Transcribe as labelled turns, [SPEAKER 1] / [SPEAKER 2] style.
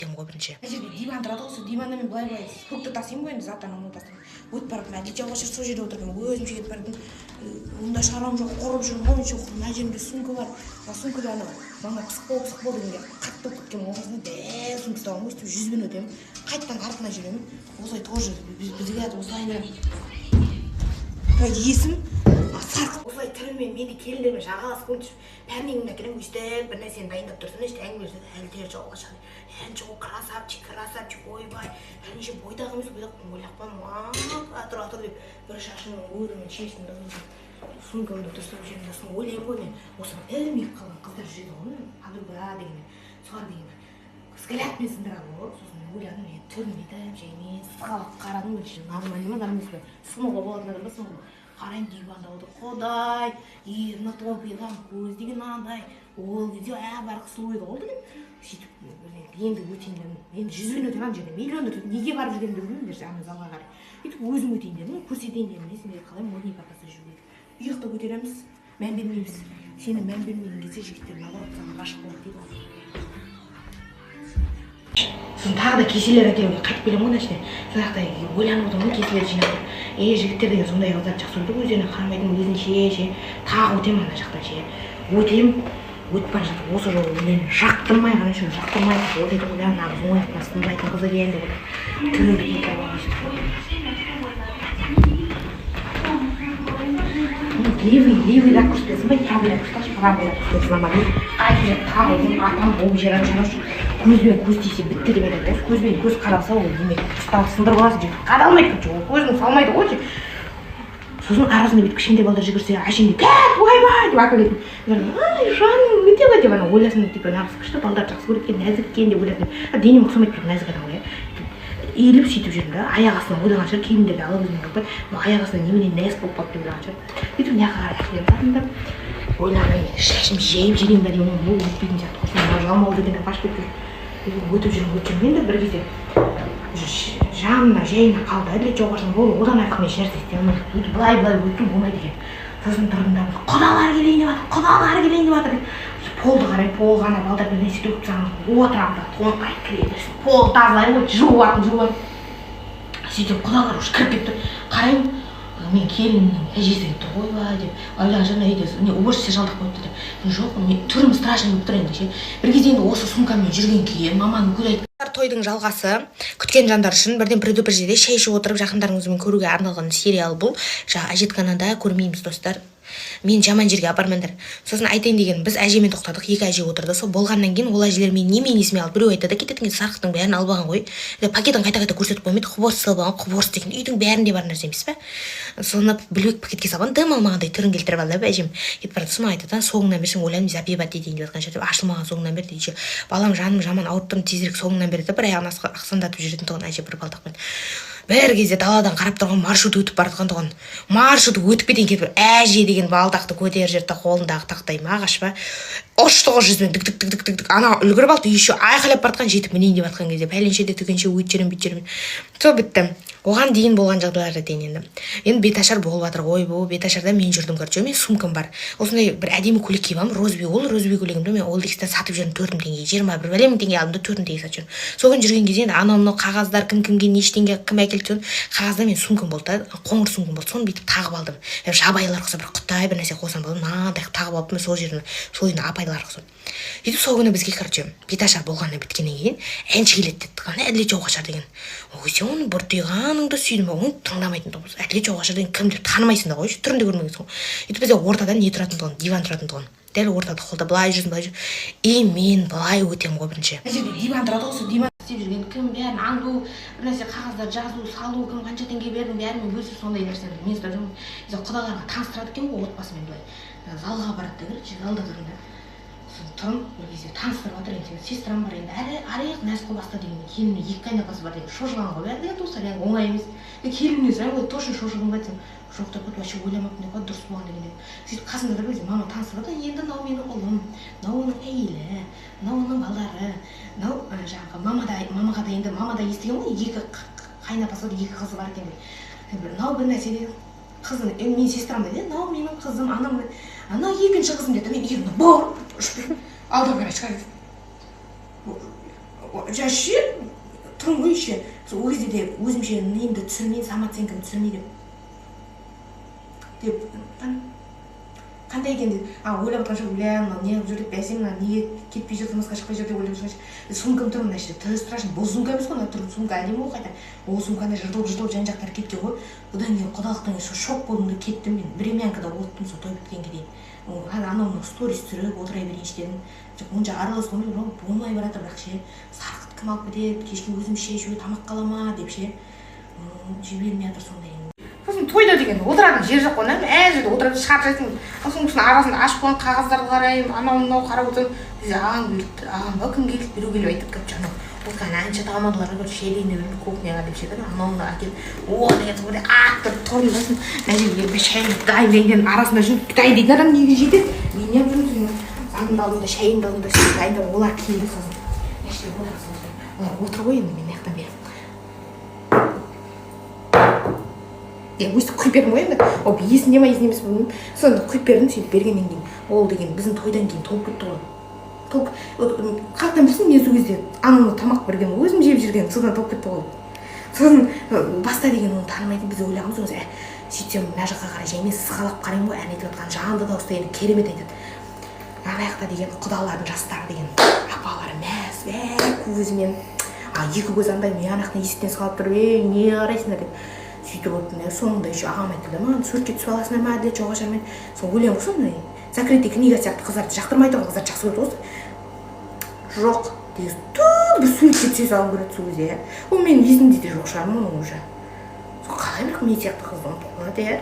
[SPEAKER 1] Ғой, бірінші мына жерде диван тұрады ғой, сол диванда мен былай былай көкті тасимын ғой енді, заттан оны тастаймын. Өтіп бара жатырмын, әділет жауға сол жерде отырмын, өзімше кетіп бара жатырмын. Онда шаруам жоқ, құрып жүрмін ғой мен. Мына жерімде сумка бар, мына сумкада анау мама «пысық бол, пысық бол» дегенге қатты болып кеткен ғой. Осында дәл сумка ұстап аламын, өйстіп жүзбен өтемін, қайтадан артына жүремін осылай. Тоже бізге осылай есім сарқыт, осылай түрімен мен де келіндермен жағаласып, көмектесіп, пәрменімді әкелемін. Өйстіп бір нәрсені дайындап тұрсам, өйстіп әңгіме, әлде жауға шығады: «Әнші ғой, красавчик, красавчик, ойбай, әнші, бойдақ емес, бойдақ», ойлап тұра тұр деп, бір шашымның өрімін шештім да, сосын сумкамды дұрыстап жүремін да. Сосын ойлаймын ғой мен, осыған ілмиіп қалған қыздар жүреді ғой, подруга деген, солар деген взглядпен сындырады ғой. Сосын мен ойладым, мен түрін бүйтіп жаймен сығалап қарадым: нормально ма, нормально емес пе, сынуға болатын адам ба? Сынуға қараймын, диванда отыр, құдай, ерні томпиған, көз деген мынандай. Ол кезде бәрі сұлу еді ғой деген. Сөйтіп енді өтейін дедім, енді жүзбен өтемін ана жерде миллион рет, неге барып жүргенімді білмеймін даже, ана залға қарай. Сөйтіп өзім өтейін дедім, көрсетейін дедім сендерге, қалай модный показда жүру керек. Иықты көтереміз, мән бермейміз. Сені мән бермеген кезде жігіттер, наоборот, саған ғашық болады дейді ғой. Сосын тағы да кеселер әкелуге қайтып келемін ғой мына жерде. Сол жақта ойланып отырмын ғой, кеселерді жинап тұрып, е, жігіттер деген сондай қыздарды жақсы көреді ғой, өздеріне қарамайтын, өзінше ше. Тағы өтемін ана жақтан ше, өтемін, өтіп бара жатып, осы жолы мен жақтырмай, қарашы, жақтырмай ойлайды ғой, мына қыз оң жақтан сынбайтын қыз екен деп ойлап, түрін бүйтіп алып, левый ракурспен сынбайды, правый ракурсташы, правый ракурспен сынамады. Қайтып жүріп тағы өтемін, атам болып жер шаруасы жоқ. Көзбен көз тисе, бітті деп айтады ғой. Көзбен көз қаралса, ол демек ұстап сындырып аласың, жігіт қадалмайды, короче, ол көзін салмайды ғой. Сосын арасында бүйтіп кішкентай балдар жүгірсе, әшейінде «Кәт, ойбай» деп әкелетін. «Ай, жаным, өте ғой» деп, ана ойласын, типа мына қыз күшті, балдарды жақсы көреді екен, нәзік екен деп ойласын деп. Денем ұқсамайды, бірақ нәзік адам ғой, иә. Иіліп сөйтіп жүрмін да, аяқ астынан ойлаған шығар, келіндерді ала көзімен қойып, аяқ астынан немене нәзік болып қалды деп ойлаған шығар. Сөйтіп мына жаққа қарай әкелемін затымды, ойлағаннан кейін шашым жайып жіберейін ба деймін, ол өтпейтін сияқты ғой, жалмауыз екен деп қашып кетіп жүр. Өтіп жүрмін, өтіп жүрмін, енді бір кезде жанына жайына қалды әділет жауға болды. Одан артық мен ешнәрсе істей алмаймын, өйтіп былай былай өту болмайды екен. Сосын тұрдым да, «Құдалар келейін деп жатыр, құдалар келейін деп жатыр» деп, полды қараймын, полға ана балдар бір нәрсе төгіп тастаған, отырамын да, тоңқайып кіре берсін, пол тазалаймын ғой, жуатын жуып. Сөйтіп құдалар уже кіріп кетті. Қараймын, мен келіннің әжесі келіп тұр. «Ойбай» деп ойлаған шығар, үйде не уборщица жалдап қойыпты деп. Жоқ, мен түрім страшный болып тұр енді ше. Бір кезде енді осы сумкамен жүрген күйі маманың көзі айтып. Тойдың жалғасы күткен жандар үшін бірден предупреждение: шай ішіп отырып, жақындарыңызбен көруге арналған сериал бұл. Жаңағы әжетханада көрмейміз, достар, мен жаман жерге апармаңдар. Сосын айтайын дегенім, біз әжемен тоқтадық, екі әже отырды. Сол болғаннан кейін ол әжелер мені немен есіме алды? Біреу айтады: кететін кезде сарқыттың бәрін алып алған ғой, пакетін қайта қайта көрсетіп қоймайды, құбыр салып алған. Құбыр деген үйдің бәрінде бар нәрсе емес па? Соны бөлек пакетке салған, дым алмағандай түрін келтіріп алды да. Әжем кетіп бара жатыр, соны айтады да: «Соңынан берсең, ойладым, запивать етейін деп жатқан шығар деп, ашылмаған соңынан бер» дейді. «Балам, жаным, жаман ауырып тұрмын, тезірек соңынан бер» деп, бір аяғын ақсаңдатып жүретін тұғын әже бір балтақпен. Бір кезде даладан қарап тұрған маршрут өтіп бара жатқан тұғын. Маршрут өтіп кетейін кетіп, әже деген балдақты көтеріп жіберді да, қолындағы тақтай ма, ағаш па, ұшты ғой жүзімен, дік дік дік дік дік дік. Ана үлгеріп алды, еще айқайлап бара жатқан, жетіп мінейін деп жатқан кезде, пәленше де түгенше, өйтіп жүремін, бүйтіп жүремін. Сол бітті. Оған дейін болған жағдайларды айтайын енді. Енді беташар болып жатыр. Ойбу, беташарда мен жүрдім, короче, мен сумкам бар, осындай бір әдемі көйлек киіп аламын, розовый. Ол розовый көйлегімді мен OLX-тен сатып жібердім 4000 теңгеге. 21 бәле мың теңге алдым да, 4000 теңге сатып жібердім. Сол күні жүрген кезде енді анау мынау қағаздар, кім кімге неше теңге, кім әкелді, соны қағазда менің сумкам болды да, қоңыр сумкам болды. Соны бүйтіп тағып алдым, жабайылар ұқсап, бір құттай бір нәрсе қойсам болды, мынандай қылып тағып алыппын сол жерін, сол үйдің апайлары ұқсап. Сөйтіп сол күні бізге, короче, беташар болғаннан, біткеннен кейін әнші келеді деді, қане, Әділет Жауғашар деген. Ой, сен оның бұртиғаныңды сүйдім. Оны тыңдамайтын тұғынбыз. Әділет Жауғашар деген кім деп танымайсың да ғой, түрін де көрмегенсің ғой. Сөйтіп бізде ортада не тұратын тұғын, диван тұратын тұғын, дәл ортада, холда былай жүрсің, былай жүр. И мен былай өтемін ғой бірінші. Мына жерде диван тұрады ғой, сол диван істеп жүрген кім, бәрін аңду, бір нәрсе қағаздар жазу салу, кім қанша теңге бердің, бәрімен бөлісіп, сондай нәрсені мен ұстап жүрмін. Құдаларға таныстырады екен ғой отбасымен, былай залға барады да, короче, залда тұрмын да. Сосын тұрмын, бір кезде таныстырып жатыр енді, сестрам бар енді, әрі араяқ нәзік баста деген, келінімнің екі қайынапасы бар деген, шошыған ғой бәрі деген, туыстар енді оңай емес. Мен келінімнен сұраймын ғой: «Точно шошыдың ба?» — десем, «Жоқ» деп қойды, «вообще ойламаппын» деп қойды, «дұрыс болған» деген. Сөйтіп қасымда тұр кезде мама таныстырып жатыр енді: мынау менің ұлым, мынау оның әйелі, мынау оның балдары, мынау жаңағы мама да, мамаға да. Енді мама да естіген ғой, екі қайынапасы бар, екі қызы бар екен деп. Мынау бір нәрсе деген қызын, енді менің сестрам да, мынау менің қызым, анау анау екінші қызым деді. Мен ерні бұрып ұшып алдыға қарай шыға. Ше, тұрмын ғой еще. Сол кезде де өзімше немді түсірмей, самооценкамды түсірмей деп қандай екен деп ойлап отырған шығар, бля, мынау не қылып жүр деп, бәсе, мына неге кетпей жүр, тұрмысқа шықпай жүр деп ойлап жүрген шығар. Сумкам тұр мына жерде, ты страшно. Бұл сумка емес қой, мына тұр сумка, әдемі ғой қайта. Ол сумканы жыртылып, жыртылып жан жақтары кеткен ғой. Одан кейін құдалықтан кейін сол шок болдым да кеттім. Мен времянкада отырдым сол той біткенге дейін. Анау мынау сторис түсіріп отыра берейінші дедім. Жоқ, онша араласып болмай, болмай бара жатыр, бірақ ше, сарқыт кім алып кетеді, кешке өзім ше, ішуге тамақ қала ма деп ше, жібермей жатыр сондай. Сосын тойда деген отыратын жер жоқ қой, әр жерде отырып шаршайсың. Сосын сосын арасын ашып қойған қағаздарды қараймын, анау мынау қарап отырсам, бізде ағам келді, ағам ба, кім келді, біреу келіп айтады, короче, анау отырған әнші тамадаларға, короче, шай деп кухняға деп ше, анау мынау әкеліп, о деген соң атып тұрдым да. Сосын мына жерге бір шай дайындайын, арасында жүріп дайындайтын адам неге жетеді? Мен неғып жүрмін? Сосын затымды алдым да, шайымды алдым да, сөйтіп дайындап, олар келді. Сосын мына жерде отырасың, олар отыр ғой енді. Мен мына жақтан бері өйстіп құйып бердім ғой енді. Ол есінде ма, есінде емес пе, білмеймін. Соны құйып бердім. Сөйтіп бергеннен кейін ол деген біздің тойдан кейін толып кетті ғой. Толып, қаяқтан білсін, мен сол кезде анау тамақ берген, өзім жеп жүрген, содан толып кетті ғой. Сосын баста деген оны танымайтын, біз ойлағанбыз өзі. Сөйтсем, мына жаққа қарай жаймен сығалап қараймын ғой, ән айтып жатқан, жанды дауыста енді керемет айтады. Ана жақта деген құдалардың жастары деген апалары мәз, бәрі көзімен, а екі көзі андай. Мен ана жақтан есіктен сығалап тұрып: «Ей, не қарайсыңдар?» – деп сөйтіп отырдым. Иә, соңында еще ағам айтты да маған: «Суретке түсіп аласыңдар ма, Әділет Жоғашармен?» Сол өлең ғой, сондай закрытый книга сияқты. Қыздарды жақтырмайды ғой, қыздарды жақсы көреді ғой. Жоқ деген бір суретке түсе салғым келеді сол кезде. Иә, ол менің есімде де жоқ шығар оның уже. Сол қалай, бірақ мен сияқты қызды ұмытып қалады, иә.